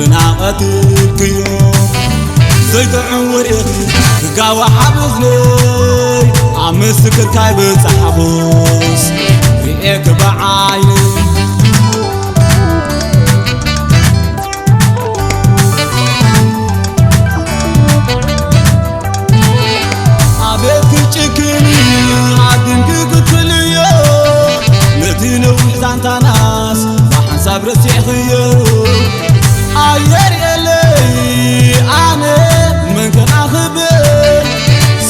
እናቐትልክዮ ዘይጥዑም ወሬኺ ክጋዋሕ ኣብ እዝነይ፣ ኣብ ምስክርካይ በጻሕኹስ ርእየኪ ብዓይነይ። ኣቤት ክትጭክኒ ኣዲንኪ ክትፍልዮ፣ ነቲ ነዊሕ ዛንታናስ ብሓንሳብ ረሲዕኽዮ። ኣየር የለይ ኣነ መን ከና ክብል፣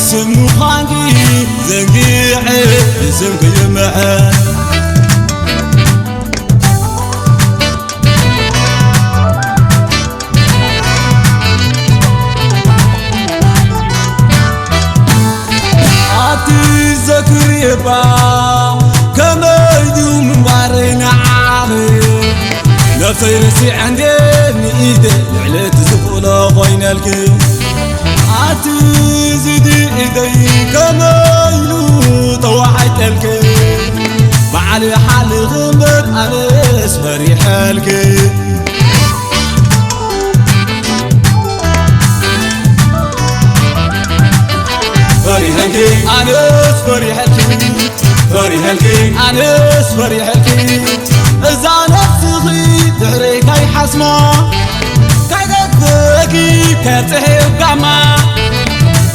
ስም ምዃንኪ ዘንጊዐ ብስምኪ ይምዐ። ኣቲ ዘክርየባ ከመይ ድዩ ምንባረይ ንዓኺ? ነብሰይ ረሲዐ እንዴ ንኢደ ልዕሊ እቲ ዝኽእሎ ኮይነልኪ። ኣቲ ዝዲ ኢደይ ከመይ ኢሉ ተዋሒጠልኪ? በዓል ሓልኺ እምበር ኣነስ ፈሪሐልኪ። ፈሪሐልኪ ኣነስ ፈሪሐልኪ፣ ፈሪሐልኪ ኣነስ ፈሪሐልኪ። እዛ ነፍስኺ ድሕረይ ካይሓስማ፣ ካይገድፈኪ ከርጽሕ ጋማ።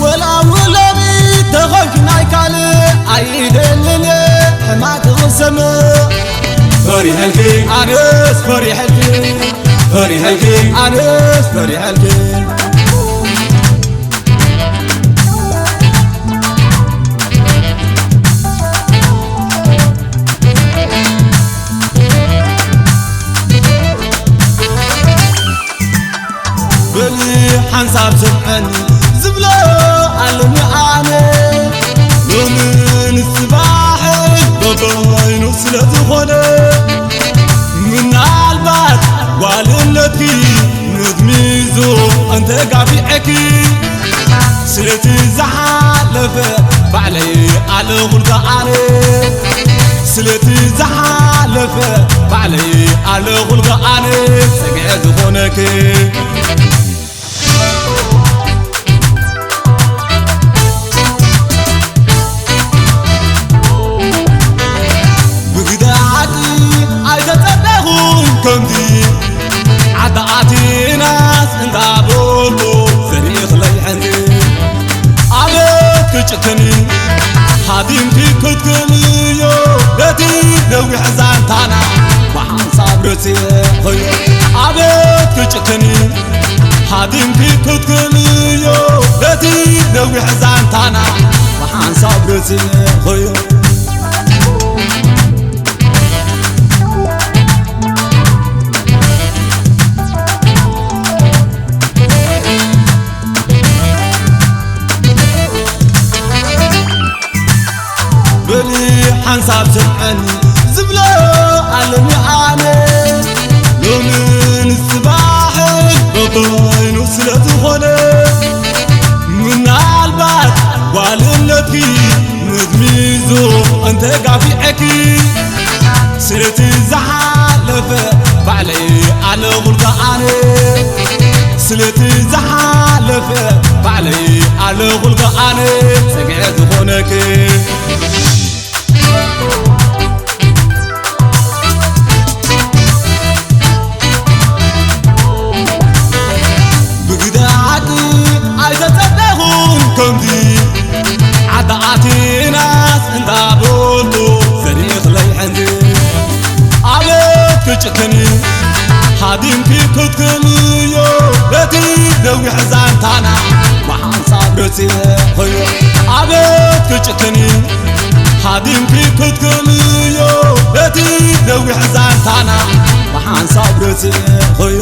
ወላ ውለዲ ተኾንኪ ናይ ካልእ ኣይደልን ሕማቅ ክሰምዕ። ፈሪሐልኪ ኣነስ ፈሪሐልኪ፣ ፈሪሐልኪ ኣነስ ፈሪሐልኪ። በሊ ሓንሳብ ስምዐኒ ዝብሎ ኣለኒ ኣነ። ሎምን ጽባሕን በበይኑ ስለ ዝኾነ፣ ምናልባት ጓልነትኪ ምዝሚዙ እንተጋፊዐኪ፣ ስለቲ ዝሓለፈ ባዕለይ ኣለኹልካ ኣነ። ስለቲ ዝሓለፈ ባዕለይ ኣለኹልካ ኣነ፣ ጸግዒ ዝኾነኪ። ብግደ ዓዲ ኣይተጸበኹን ከምዚ፣ ዓዲ ኣቲናስ እንዳበልኩ ዘሪእኽለይ ሕንዚ። ኣቤት ክጭክኒ ሃዲምኪ ክትክልዮ፣ ነቲ ነዊሕ ዛንታና ብሓንሳብ ረሲዕኽዮ። ኣቤት ክጭክኒ ሃዲምኪ ክትክልዮ፣ ነቲ ነዊሕ ዛንታና ብሓንሳብ ረሲዕኽዮ። በሊ ሓንሳብ ስምዐኒ ዝብሎ ኣለኒ ኣነ። ሎምን ጽባሕን በበይኑ ስለ ዝኾነ፣ ምናልባት ጓልነትኪ ምዝሚዙ እንተጋፊዐኪ፣ ስለቲ ዝሓለፈ ባዕለይ ኣለኹልካ ኣነ። ስለቲ ዝሓለፈ ባዕለይ ኣለኹልካ ኣነ፣ ጸግዒ ዝኾነኪ። ብግደ ዓዲ ኣይተጸበኹን ከምዚ፣ ዓዲ ኣቲናስ እንዳበልኩ ዘሪእኽለይ ሕንዚ። ኣቤት ክጭክኒ ሃዲምኪ ክትክልዮ፣ ነቲ ነዊሕ ዛንታና ብሓንሳብ ረሲዕኽዮ። ኣቤት ክጭክኒ ሃዲምኪ ክትክልዮ፣ ነቲ ነዊሕ ዛንታና ብሓንሳብ ረሲዕኽዮ።